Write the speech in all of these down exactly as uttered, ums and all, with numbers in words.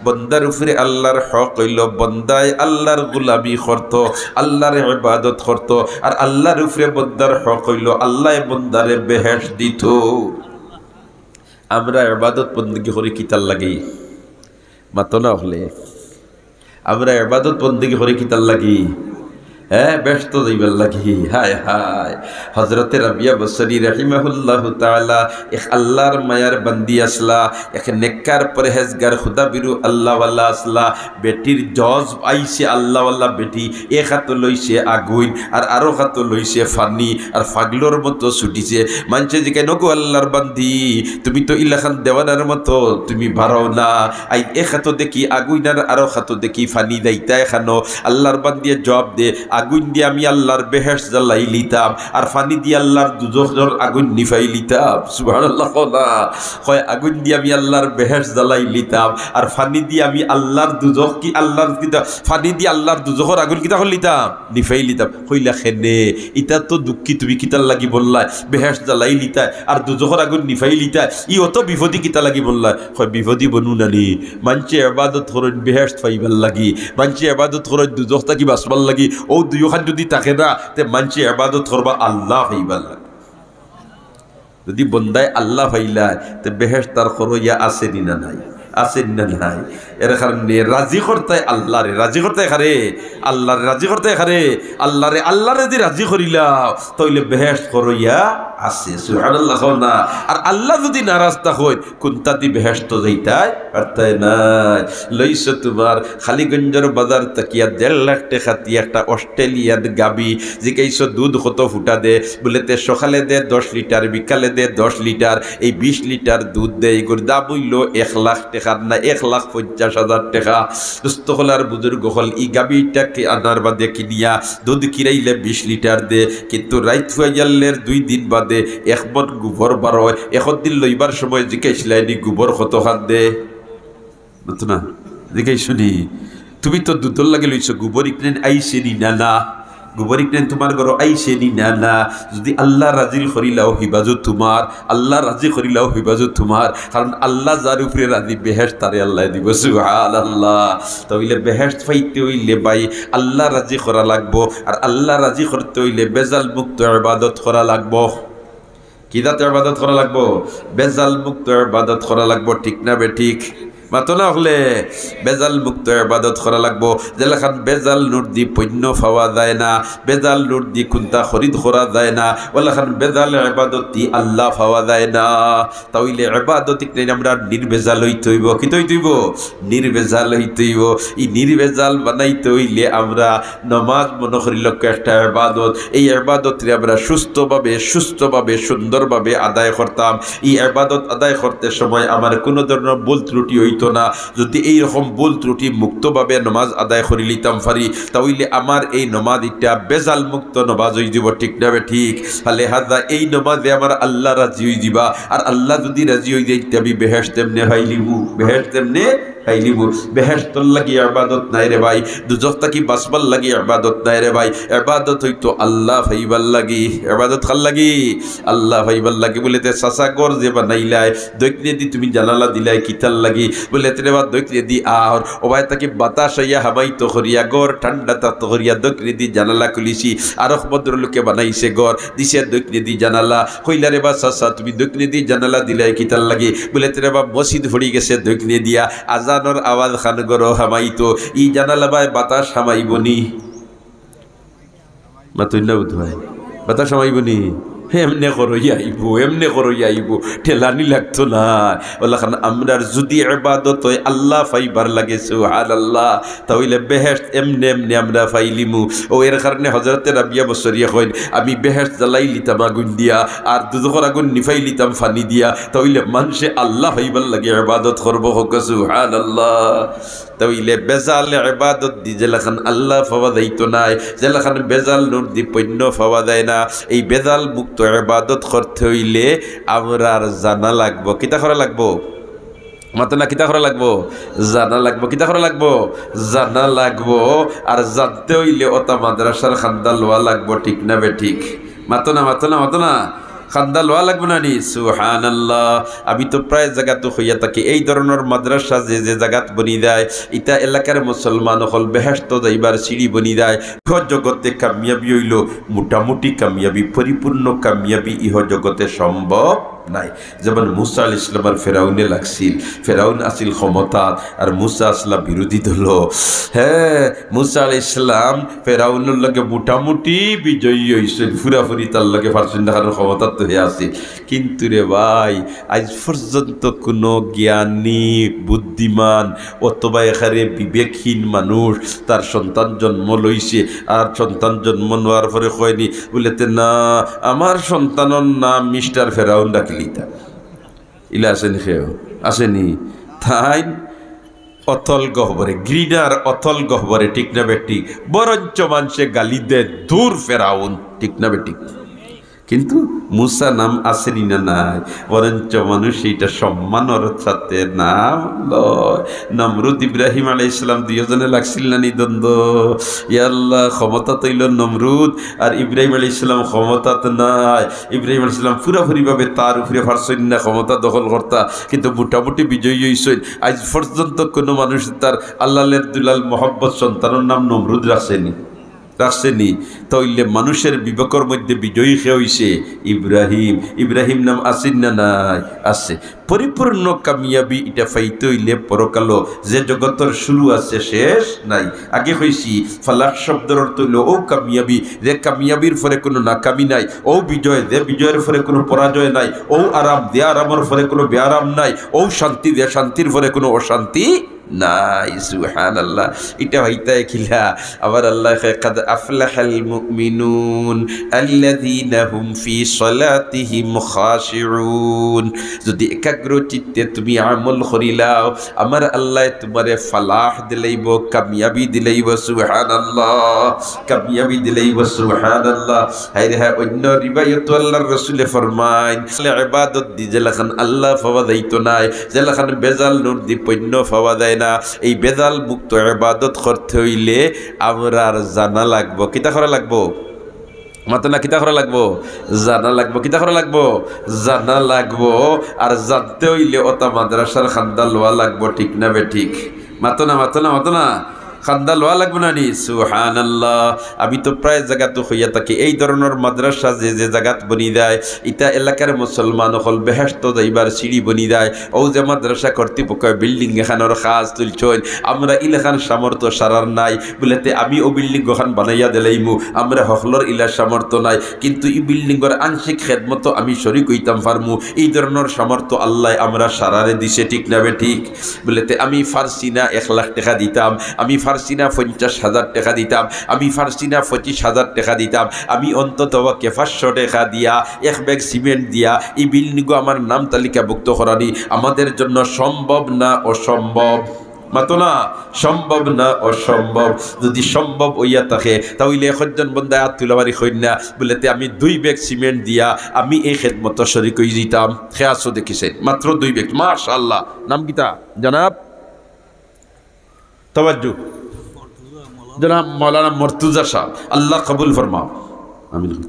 বন্দার উপরে আল্লাহর হক অইলো, বন্দায় আল্লাহর গোলামি করতো, আল্লাহর ইবাদত করতো, আর আল্লাহর উপরে বন্দার হক অইলো, আল্লায় বন্দারে বেহেশত দিতো। আমরা ইবাদত বন্দেগি করি কিতার লাগি? মাতো না অকলে। আমরা ইবাদত বন্দেগি করি কিতার লাগি? হ্যাঁ, বেহেশত যাইবার লাগি। হায় হায়। হযরতে রাবিয়া বসরি রাহিমাহুল্লাহু তাআলা এক আল্লাহর মায়ার বান্দি আছলা, এক নেককার পরহেজগার খুদাবিরু আল্লাহওয়ালা আছলা। বেটির জজ আইছে, আল্লাহওয়ালা বেটি, এক আতো লইছে আগুইন আর আরো আতো লইছে ফানি, আর ফাগলর মতো ছুটিছে। মানষে জিকাইন, "ওগো আল্লাহর বান্দি, তুমি তো ইলাখান দেওয়ানার মতো, তুমি বারও না। আইজ এক আতো দেখি আগুইন আর আরো আতো দেখি ফানি, যাইতায় কানো?" আল্লাহর বান্দিয়ে জবাব দে, "আগুইন দি আমি আল্লাহর বেহেশত জ্বালাই লিতাম, আর ফানি দি আল্লাহর দুজখর আগুইন নিফাই লিতাম।" সুবহানাল্লাহ কও না। কয়, "আগুইন দি আমি আল্লাহর বেহেশত জ্বালাই লিতাম, আর ফানি দি আমি আল্লাহর দুজখ কি আল্লাহর কিতা, ফানি দি আল্লাহর দুজখর আগুইন কিতা করি লিতাম? নিফাই লিতাম।" কইলা, "কেনে? ইতা তো দুঃখী, তুমি কিতার লাগি বললায়? বেহেশত জ্বালাই লিতায় আর দুজখর আগুইন নিফাই লিতায়, ই অত বিপদি কিতার লাগি বললায়?" কয়, "বিপদি বনু নানি, মানষে ইবাদত করইন বেহেশত পাইবার লাগি, মানষে ইবাদত করইন দুজখ থাকি বাঁচবার লাগি, অউ দুইওখান যুদি থাকে না, তে মানষে ইবাদত করবা আল্লাহ পাইবার লাগি। যুদি বন্দায় আল্লাহ পাইলায়, তে বেহেশত তার করইয়া আছে নি না নাই? আছে নি না নাই?" এর কারণে রাজি করতায় আল্লাহরে, রাজি করতায় কারে? আল্লাহরে। রাজি করতায় কারে? আল্লাহরে। আল্লাহরে যুদি রাজি করিলাও, তাইলে বেহেশত করইয়া আছে। সুবহানাল্লাহ কও না। আর আল্লাহ যুদি নারাজ থাকইন, কুন্তা দি বেহেশত যাইতায় পারতায় নায়। লইছো তুমার কালীগঞ্জর বাজার থাকিয়া দেড় লাখ টেকা দি একটা অস্ট্রেলিয়ান গাবি, জিকাইছো দুধ কত ফুটা দে, বুলে তে সকালে দে দশ লিটার, বিকালে দে দশ লিটার, এই বিশ লিটার দুধ দে, ইগুর দাম অইলো এক লাখ টেকার না এক লাখ পঞ্চাশ হাজার টেকা। দোস্ত অকল আর বুজুর্গ অকল, ই গাবিটা কি আনার বাদে কিনিয়া দুধ খিরাইলে বিশ লিটার দে, কিন্তু রাইত ফুয়াইয়ারলের দুই দিন বাদে এক মন গোবর বারয়। একদিন লইবার সময় জিকাইছলায় নি, "গোবর কতখান দে?" মাতো না, জিকাইছো নি? তুমি তো দুধর লাগি লইছো, গোবর ইকনাইন আইছে নি না না? গোবর ইকনাইন তুমার ঘরো আইছে নি না না? যুদি আল্লাহ রাজি করিলাও, হিবাজো তুমার। আল্লাহ রাজি করিলাও, হিবাজো তুমার। কারণ আল্লাহ যার উপরে রাজি, বেহেশত তারে আল্লায় দিবো। সুবহানাল্লাহ। তাইলে বেহেশত পাইতে অইলে ভাই আল্লাহ রাজি করা লাগবো, আর আল্লাহ রাজি করতে অইলে বেজাল মুক্ত ইবাদত করা লাগবো। কি জাত ইবাদত করা লাগবো? বেজাল মুক্ত ইবাদত করা লাগবো, ঠিক না বেঠিক? মাতো না অকলে, বেজাল মুক্ত ইবাদত করা লাগবো। যেলাখান বেজাল নুর দি পইন্য পাওয়া যায় না, বেজাল নুর দি কুন্তা খরিদ করা যায় না, অলাখান বেজাল ইবাদত দি আল্লাহ পাওয়া যায় না। তাইলে ইবাদত ইকনাইন আমরার নির্বেজাল অইতে অইবো। কিতা অইতে অইবো? নির্বেজাল অইতে অইবো। ই নির্বেজাল বানাইতে অইলে আমরা নমাজ মনো করি লক্ষ্য একটা ইবাদত। এই ইবাদতরে আমরা সুস্থভাবে, সুস্থভাবে, সুন্দরভাবে আদায় করতাম। ই ইবাদত আদায় করতে সময় আমার কুনু ধরনর ভুল ত্রুটি অইতো না। যুদি এই রকম ভুল ত্রুটি মুক্তভাবে নমাজ আদায় করি লিতাম পারি, তাইলে আমার এই নমাজ ইটা বেজাল মুক্ত নমাজ অইযিবো, ঠিক না বেঠিক? লিহাজা এই নমাজে আমার আল্লাহ রাজি অইযিবা, আর আল্লাহ যুদি রাজি অইযাইন, তে আমি বেহেশত এমনে পাইলিমু, বেহেশত এমনে পাইলিমু। বেহেশতর লাগি ইবাদত নায় রে ভাই, দুজখ থাকি বাঁচবার লাগি ইবাদত নায় রে ভাই। ইবাদত অইতো আল্লাহ পাইবার লাগি। ইবাদত কার লাগি? আল্লাহ পাইবার লাগি। বুলে, তে চাচা ঘর যে বানাইলায়, দইকনেদি তুমি জানালা দিলায় কিতার লাগি? বুলে, তে রে বা দইকনেদি আর অবায় থাকি বাতাস আইয়া হামাইতো করিয়া, ঘর ঠান্ডা থাকতো করিয়া, দইকনেদি জানালা খুলিছি। আরক ভদ্রলোকে বানাইছে ঘর, দিছে দইকনেদি জানালা। কইলা, রে বা চাচা, তুমি দইকনেদি জানালা দিলায় কিতার লাগি? বুলে, তে রে বা মসজিদ পড়ি গেছে দইকনেদিয়া, আজানর আওয়াজ খান ঘরো হামাইতো, ই জানালা বায় বাতাস হামাইবো নি? মাতইন না বুধ ভাই, বাতাস হামাইবো নি? এমনে করইয়া আইবো, এমনে করইয়া আইবো, ঠেলানি লাগতো না। অলাখান আমরার যুদি ইবাদত অয় আল্লাহ পাইবার লাগি, সুবহানাল্লাহ, তাইলে বেহেশত এমনে এমনে আমরা পাইলিমু। অউ এর কারণে হজরতে রাবিয়া বসরিয়ে কইন, আমি বেহেশত জ্বালাই লিতাম আগুন দিয়া, আর দুজখর আগুন নিফাই লিতাম ফানি দিয়া। তাইলে মানষে আল্লাহ পাইবার লাগি ইবাদত করবো, কউক্কা সুবহানাল্লাহ। তাইলে বেজাল ইবাদত দি যেলাখান আল্লাহ পাওয়া যাইতো নায়, যেলাখান বেজাল নুর দি পইন্য পাওয়া যায় না, এই বেজাল মুক্ত ইবাদত করতে অইলে আমরার জানা লাগবো। কিতা করা লাগবো? মাতো না, কিতা করা লাগবো? জানা লাগবো। কিতা করা লাগবো? জানা লাগবো। আর জানতে অইলে অতা মাদ্রাসার খান্দা লওয়া লাগবো, ঠিক না বেঠিক? মাতো না, মাতো না, মাতো না। কান্দা লওয়া লাগবো না নি? সুবহানাল্লাহ। আমি তো প্রায় জাগাত কইয়া থাকি, এই ধরনর মাদ্রাসা যে যে জাগাত বনি যায়, ইতা এলাকার মুসলমান অকল বেহেশত যাইবার সিঁড়ি বনি যায়। ইহ জগতে কামিয়াবি অইলো মোটামুটি কামিয়াবি, পরিপূর্ণ কামিয়াবি ইহ জগতে সম্ভব নায়। যেমন মুসা আলাইহিস সালামর ফেরাউনে লাগছিল, ফেরাউন আছিল ক্ষমতাত, আর মুসা আছলা বিরোধী দলো। হ্যাঁ, মুসা আলাইহিস সালাম ফেরাউনর লগে মোটামুটি বিজয়ী অইছইন, পুরাপুরি তার লগে পারছইন না, কারণ ক্ষমতাত তো হে আছিল। কিন্তু রে ভাই, আইজ পর্যন্ত কোনো জ্ঞানী, বুদ্ধিমান অথবা একেবারে বিবেকহীন মানুষ তার সন্তান জন্ম লইছে, আর সন্তান জন্ম নেওয়ার পরে কয়নি বুলে, "তে না, আমার সন্তানর নাম মিস্টার ফেরাউন রাখিলিতা।" ইলা আছেনি কেউ? আছেনি? তাইন অতল গহ্বরে, ঘৃণার অতল গহ্বরে, ঠিক না বেঠিক? বরঞ্চ মানষে গালি দে, "দূর ফেরাউন", ঠিক না বেঠিক? কিন্তু মুসা নাম আছেনি না নাই? বরঞ্চ মানুষ এইটা সম্মানর সাথে নাম লয়। নমরুদ ইব্রাহিম আলাইহিস সালাম দুইজনে লাগছিল না নি দ্বন্দ্ব? ইয়া আল্লাহ, ক্ষমতাত অইলো নমরুদ, আর ইব্রাহিম আলাইহিস সালাম ক্ষমতাত নাই। ইব্রাহিম আলাইহিস সালাম পুরাপুরিভাবে তার উপরে পারছইন না ক্ষমতা দখল করতা, কিন্তু মোটামুটি বিজয়ী অইছইন। আইজ পর্যন্ত কোনো মানুষ তার আল্লালের দুলাল মোহাব্বত সন্তানর নাম নমরুদ রাখছেনি? রাখছেনি? তাইলে মানুষের বিবেকর মধ্যে বিজয়ী কে অইছে? ইব্রাহিম। ইব্রাহিম নাম আছেনি না নাই? আছে। পরিপূর্ণ কামিয়াবি ইটা পাইতে অইলে পরকালো যে জগতর শুরু আছে, শেষ নাই। আগে কইছি, ফালাহ শব্দর অর্থ অইলো অউ কামিয়াবি, যে কামিয়াবির পরে কোনো নাকামি নাই, অউ বিজয়, যে বিজয়র পরে কোনো পরাজয় নাই, অউ আরাম, যে আরামর পরে কোনো বেআরাম নাই, অউ শান্তি, যে শান্তির পরে কোনো অশান্তি নাই। সুবহানাল্লাহ। ইটা পাইতায় কিলা? আবার আল্লায় কয়, "কাদ আফলাহাল মুমিনুন আল্লাযীনা হুম ফী সালাতিহিম খাশিউন।" যদি একাগ্র চিত্তে তুমি আমল করিলাও, আমার আল্লায় তুমারে ফালাহ দিলাইবো, কামিয়াবি দিলাইবো। সুবহানাল্লাহ, কামিয়াবি দিলাইবো। সুবহানাল্লাহ। হায় রে হায়, অন্য রিবায়তো আল্লার রসুলে ফরমাইন, আসলে ইবাদত দি যেলাখান আল্লা পাওয়া যাইতো নায়, যেলাখান ভেজাল নুর দি পণ্য পাওয়া যায় না, এই ভেজাল মুক্ত ইবাদত করতে অইলে আমরার জানা লাগবো। কিতা করা লাগবো? মাতো না, কিতা করা লাগবো? জানা লাগবো। কিতা করা লাগবো? জানা লাগবো। আর জানতে অইলে অতা মাদ্রাসার কান্দা লওয়া লাগবো, ঠিক না বেঠিক? মাতো না, মাতো না, মাতো না। কান্দা লওয়া লাগবো না নি? সুবহানাল্লাহ। আমি তো প্রায় জাগাত কইয়া থাকি, এই ধরনর মাদ্রাসা যে যে জাগাত বনি যায়, ইতা এলাকার মুসলমান অকল বেহেশত যাইবার সিঁড়ি বনি যায়। অউ যে মাদ্রাসা কর্তৃপক্ষ বিল্ডিং এখানর কাজ তুলছইন, আমরা ইলাখান সামর্থ্য সারার নাই, বুলে তে আমি অউ বিল্ডিং অখান বানাইয়া দিলাইমু, আমরা হকলর ইলা সামর্থ্য নাই, কিন্তু ই বিল্ডিংর আংশিক খেদমতো আমি শরিক অইতাম পারমু, ই ধরনর সামর্থ্য আল্লায় আমরা সারারে দিছে, ঠিক না বেঠিক? বুলে তে আমি পারছি না এক লাখ টেকা দিতাম, আমি পারছি না পঞ্চাশ হাজার টেকা দিতাম, আমি পারছি না পঁচিশ হাজার টেকা দিতাম, আমি অন্তত পক্ষে পাঁচশো টেকা দিয়া, এক ব্যাগ সিমেন্ট দিয়া ই বিল্ডিংও আমার নাম তালিকাভুক্ত করানি আমাদের জন্য সম্ভব না অসম্ভব? মাতো না, সম্ভব না অসম্ভব? যদি সম্ভব অইয়া থাকে, তাইলে একজন বন্দায় আত তুলা মারি কইন না, বুলে তে আমি দুই ব্যাগ সিমেন্ট দিয়া আমি এই খেদমতো শরিক অই যিতাম। কে আছো দেখিছেন, মাত্র দুই ব্যাগ। মাশাআল্লাহ। নাম কিতা জনাব? তাওয়াজ্জু। জনাব মাওলানা মুর্তুজা সাহেব, আল্লাহ কবুল ফরমাও। আমিন।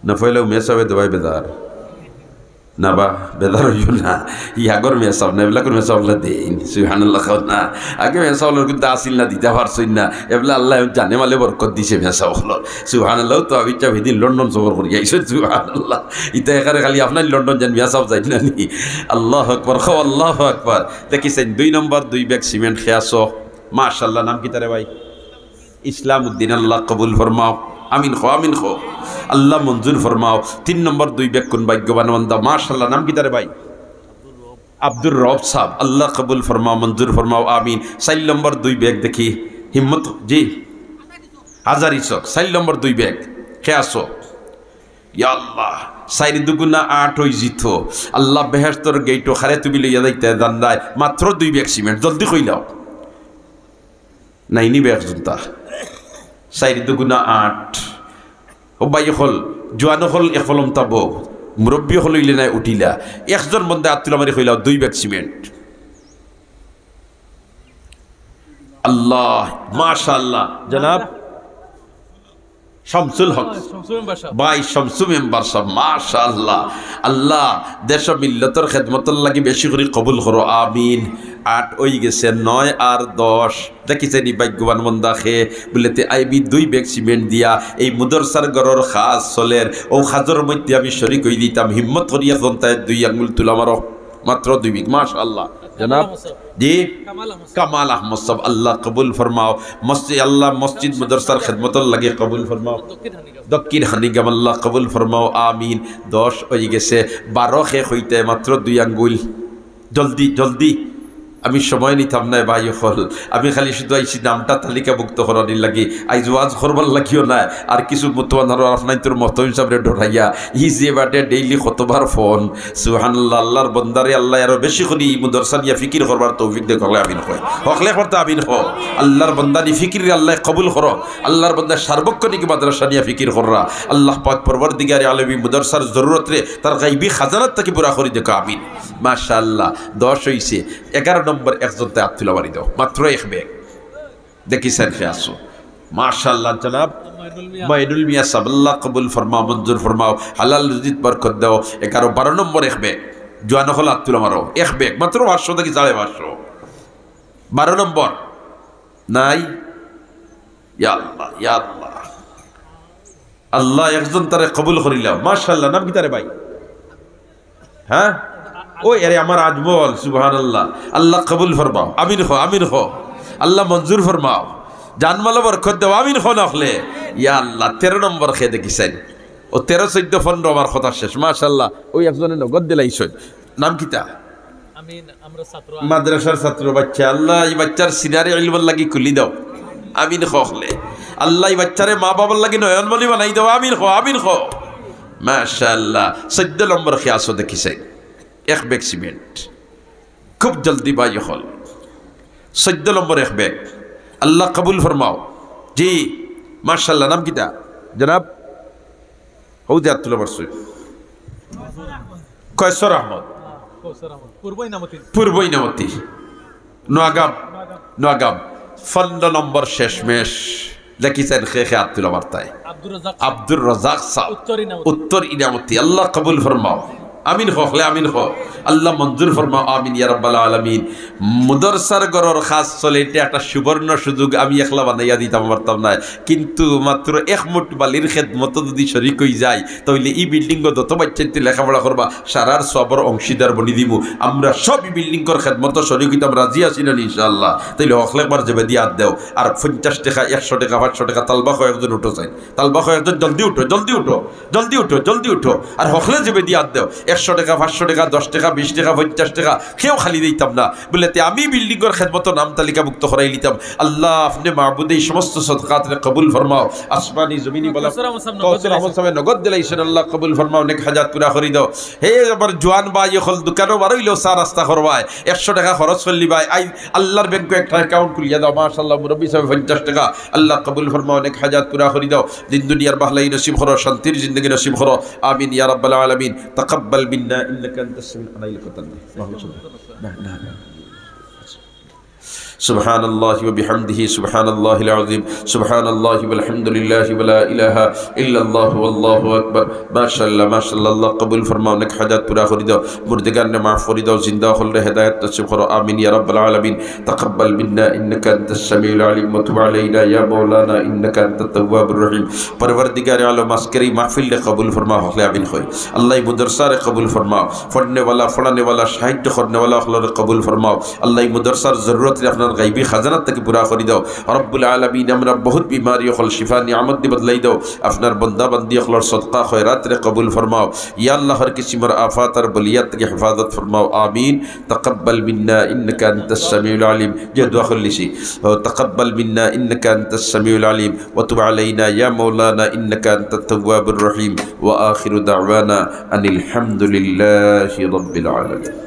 না ফয়লাও মেসাবে দেওয়াই বেদার। না বা, বেদার অইও না। ই আগর মেসাব না, এবলা করে মেসাব অকলে দেইন। সুবহানাল্লাহ কও না। আগে মেসাব অকলর কিন্তু আছিল না, দিতা পারছইন না। এবলা আল্লায় জানে মালে বরকত দিছে মেসাব অকলর। সুবহানাল্লাহ, তো আমি চাপ হিদিন লন্ডন সফর করি আইছইন। সুবহানাল্লাহ। ইতা এখানে খালি আপনার লন্ডন যাইন, মেসাব যাইন না নি? আল্লাহু আকবার, কও আল্লাহু আকবার। দেখিছেন, দুই নম্বর দুই ব্যাগ সিমেন্ট কে আছো। মাশাআল্লাহ, নাম কিতা রে ভাই? ইসলাম উদ্দিন, আল্লাহ কবুল ফরমাও। আমিন কও, আমিন কও। আল্লাহ মঞ্জুর ফরমাও। তিন নম্বর দুই ব্যাগ কোন ভাগ্যবান বান্দা? মাশাআল্লাহ, নাম কিতা রে ভাই? আব্দুর রব সাহেব, আল্লাহ কবুল ফরমাও, মঞ্জুর ফরমাও, আমিন। চাইর নম্বর দুই ব্যাগ দেখি, হিম্মত, জি, হাজারি চক, চাইর নম্বর দুই ব্যাগ, কে আছো? ইয়া আল্লাহ, চাইর দুগুণা আট অই যিতো। আল্লাহ বেহেশতর গেইটো খারে তুমি লইয়া যাইতায় জান্নায়, মাত্র দুই ব্যাগ সিমেন্ট, জলদি কইলাও। নাইনি ব্যাগ জুনতা। চাইর দুগুণা আট। ও ভাই অকল, জোয়ান অকল এক ফলম তাবো, মুরব্বি অকল অইলে নায় উঠিলা। একজন বন্দায় আত তুলা মারি কইলাও, দুই ব্যাগ সিমেন্ট। আল্লাহ, মাশাআল্লাহ। জনাব, শামসুল হক। শামসুল মেম্বার সাহেব। ভাই শামসু মেম্বার সাহেব, মাশাআল্লাহ। আল্লাহ, দেশ ও মিল্লতর খেদমতর লাগি বেশি করি কবুল করো, আমিন। আট অই গেছে, নয় আর দশ। দেখিছেনি ভাগ্যবান বন্দা খে, বুলে, "তে আইবি দুই ব্যাগ সিমেন্ট দিয়া, এই মুদরসার ঘরর কাজ চলের, অউ কাজর মধ্যে আমি শরিক অই দিতাম, হিম্মত করি একজন তাই দুই আঙ্গুল তুলা মারো।" মাত্র দুই ব্যাগ, মাশাআল্লাহ। জনাব, কামাল আহমদ সাহেব। জি? কামাল আহমদ সাহেব। কামাল আহমদ সাহেব, আল্লাহ কবুল ফরমাও। মসজিদ, আল্লাহ মসজিদ মাদ্রাসার খেদমতর লাগি কবুল ফরমাও। দক্ষিণ হানিগাম। দক্ষিণ হানিগাম, আল্লাহ কবুল ফরমাও, আমিন। দশ অই গেছে, বারো খে কইতে মাত্র দুই আঙ্গুল। জলদি, জলদি, আমি সময় নিতাম নায় ভাই অকল। আমি খালি শুধু আইছি নামটা তালিকাভুক্ত করানির লাগি, আইজ ওয়াজ করবার লাগিও নায়। আর কিছু মুতওয়ান আরো আপনাইন্তর মতো হিসাবে ডরাইয়া, ই যে বাটে ডেইলি কতবার ফোন, সুবহানাল্লাহ, আল্লাহর বন্দারে আল্লাহ আরো বেশি করি ই মুদরসা নিয়া ফিকির করবার তৌফিক দেউক, হকলে আমিন কয়। হকলে করতে আমিন কও। আল্লাহর বন্দানি ফিকির আল্লাহ কবুল করো। আল্লাহর বন্দা সার্বক্ষণিক মাদ্রাসা নিয়া ফিকির কররা। আল্লাহ পাক পরওয়ারদিগারে আলমী মুদরসার জরুরতরে তার গাইবী খাজানার থাকি পুরা করি দেউক, আমিন। মাশাআল্লাহ, দশ অইছে। এগারো নম্বর একজন তাই আত তুলা মারি দেও, মাত্র এক ব্যাগ। দেখি স্যার কে আসো। মাশাআল্লাহ জনাব। মাইনুল মিয়া। মাইনুল মিয়া সাহেব, আল্লাহ কবুল ফরমাও, মঞ্জুর ফরমাও, হালাল রুজিত বরকত দেও। এগারো, বারো নম্বর এক ব্যাগ। জোয়ান অকল আত তুলা মারো, এক ব্যাগ, মাত্র পাঁচশো থাকি সাড়ে পাঁচশো। বারো নম্বর। নাই? ইয়া আল্লাহ, ইয়া আল্লাহ। আল্লাহ একজন তারে কবুল করিলাও। মাশাআল্লাহ, নাম কিতা রে ভাই? হ্যাঁ? ওই, আরে আমার আজমল, সুবহানাল্লাহ। আল্লাহ কবুল ফরমাও। আমিন কও, আমিন কও। আল্লাহ মঞ্জুর ফরমাও। জানমালো বরকত দেও, আমিন কও না অকলে। ইয়া আল্লাহ, তেরো নম্বর খে দেখি চাইন। ও তেরো, চৌদ্দ, পনেরো আমার কথা শেষ। মাশাআল্লাহ, ওই একজনে নগদ দিলাইছইন। নাম কিতা? আমিন, আমরা ছাত্র। মাদ্রাসার ছাত্র বাচ্চা। আল্লাহ, ই বাচ্চার সিনারি ইলমর লাগি খুলি দাও। আমিন কও অকলে। আল্লাহ, ই বাচ্চারে মা বাবার লাগি নয়নমণি বানাই দাও। আমিন কও, আমিন কও। মাশাআল্লাহ। চৌদ্দ নম্বর খে আসো দেখি চাই। এক ব্যাগ সিমেন্ট। খুব জলদি ভাই অকল। চৌদ্দ নম্বর এক ব্যাগ। আল্লাহ কবুল ফরমাও। জি, মাশাআল্লাহ। নাম কিতা? জনাব? হউ যে আত তুলা মারছইন। কয়সর আহমদ। কয়সর আহমদ। পূর্ব ইনামতি। পূর্ব ইনামতি। নোয়াগাম। নোয়াগাম। পনেরো নম্বর শেষমেশ। দেখি চাইন খে খে আত তুলা মারতায়। আব্দুর রাজ্জাক। আব্দুর রাজ্জাক সাহেব। উত্তর ইনামতি। উত্তর ইনামতি। আল্লাহ কবুল ফরমাও। আমিন কও অকলে, আমিন কও। আল্লাহ মঞ্জুর ফরমাও, আমিন ইয়া রাব্বাল আলামিন। মুদরসার ঘরর কাজ চলে, ইটা একটা সুবর্ণ সুযোগ, আমি একলা বানাইয়া দিতাম পারতাম নায়, কিন্তু মাত্র এক মুঠ বালির খেদমতো যুদি শরিক অই যাই, তাইলে ই বিল্ডিংও যত বাচ্চাইন্তে লেখাপড়া করবা, সারার সওয়াবর অংশীদার বনি দিমু। আমরা সব ই বিল্ডিংর খেদমতো শরিক অইতাম, রাজি আছি না ইনশাআল্লাহ? তাইলে অকলে একবার জেবেদি আত দেও, আর পঞ্চাশ টেকা, একশো টেকা, পাঁচশো টেকা, তালবা কও একজন উঠো চাইন। তালবা কও একজন, জলদি উঠো, জলদি উঠো, জলদি উঠো, জলদি উঠো। আর অকলে জেবেদি আত দেও, একশো টেকা, পাঁচশো টেকা, দশ টেকা, বিশ টেকা, পঞ্চাশ টেকা, কেউ খালি দিতাম না। বুলে, "তে আমি বিল্ডিংর খেদমতো নাম তালিকাভুক্ত করাই লিতাম।" আল্লাহ, আপনে মাবুদে ই সমস্ত সদকাতরে কবুল ফরমাও। আসমানি, জমিনি বালা, কসুর আহমদ সাহেব নগদ কসুর আহমদ দিলাইছেন। সাহেব নগদ দিলাইছেন, আল্লাহ কবুল ফরমাও, নেক হায়াত পুরা করি দাও। হে আমার জোয়ান ভাই অকল, দোকানো বারইলেও চা নাস্তা করবায়, একশো টেকা খরচ করলিবায়, আই আল্লাহর ব্যাংকো একটা অ্যাকাউন্ট খুলিয়া দাও। মাশাআল্লাহ, মুরব্বি সাহেব পঞ্চাশ টেকা, আল্লাহ কবুল ফরমাও, নেক হায়াত পুরা করি দাও, দিন দুনিয়ার ভালাই নসিব করো, শান্তির জিন্দেগি নসিব করো, আমিন ইয়া রাব্বাল আলামিন। তাকাব্বাল মিন্না ইন্নাকা আনতাস সামিউল আলামিন। আনাইল কথা না। না, না, না। سبحان الله وبحمده، سبحان الله العظيم، سبحان الله والحمد لله ولا إله إلا الله والله أكبر। মাশাআল্লাহ, মাশাআল্লাহ, আল্লাহ কবুল ফরমাও, নেক হায়াত পুরা করি দাও, মুর্দেগানরে মাফ করি দাও, জিন্দা অকলরে হেদায়েত নসিব করো, আমিন ইয়া রাব্বাল আলামিন। تقبل منا إنك أنت السميع العليم وتب علينا يا مولانا إنك أنت التواب الرحيم। পরওয়ারদিগারে আলম, আজকের এই মাহফিলরে কবুল ফরমাও, অকলে আমিন কই। আল্লাহ, এই মুদরসারে কবুল ফরমাও, পড়নেওয়ালা, পড়ানেওয়ালা, সাহায্য করনেওয়ালা অকলরে কবুল ফরমাও। আল্লাহ, এই মুদরসার জরুরতরে আপনার গাইবী খাজানার থাকি পুরা করি দাও। রব্বুল আলামিন, আমরা বহুত বিমারি অকল শিফা নিয়ামত দি বদলাই দাও। আপনার বন্দা বান্দি অকলর সদকা খয়রাতরে কবুল ফরমাও। ইয়া আল্লাহ, হর কিসিমর আফাত আর বলিয়াত থাকি হেফাজত ফরমাও। আমিন। تقبل منا إنك أنت السميع العليم। যে দোয়া করলিছি, تقبل منا إنك أنت السميع العليم وتب علينا يا مولانا إنك أنت التواب الرحيم। وآخر دعوانا أن الحمد لله رب العالمين।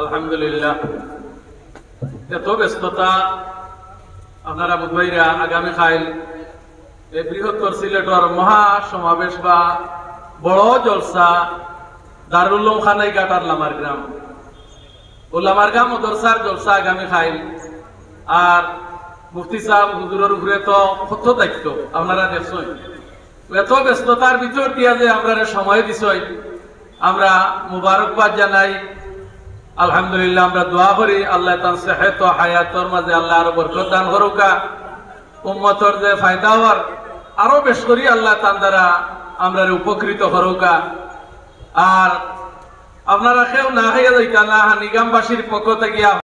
আলহামদুলিল্লাহ, এত ব্যস্ততা। আপনারা বুধবাইরা আগামী কাইল এই বৃহত্তর সিলেটর মহা সমাবেশ বা বড় জলসা দারুল উলুম খানাইঘাট আর লামারগ্রাম, ও লামারগাম মাদ্রাসার জলসা আগামী কাইল, আর মুফতি সাহেব হুজুরের উপরে তো কত দায়িত্ব। আপনারা দেখছেন, এত ব্যস্ততার ভিতর দিয়া যে আমরারে সময় দিছইন, আমরা মুবারকবাদ জানাই। আলহামদুলিল্লাহ, আমরা দোয়া করি আল্লাহ তান সেহত ও হায়াতর মাঝে আল্লাহ আরো বরকত দান করুকা, উম্মতর যে ফায়দা হওয়ার আরো বেশ করি আল্লাহ তান দ্বারা আমরারে উপকৃত করুকা। আর আপনারা কেউ না খাইয়া যাইতা না, হানিগামবাসীর পক্ষ থেকে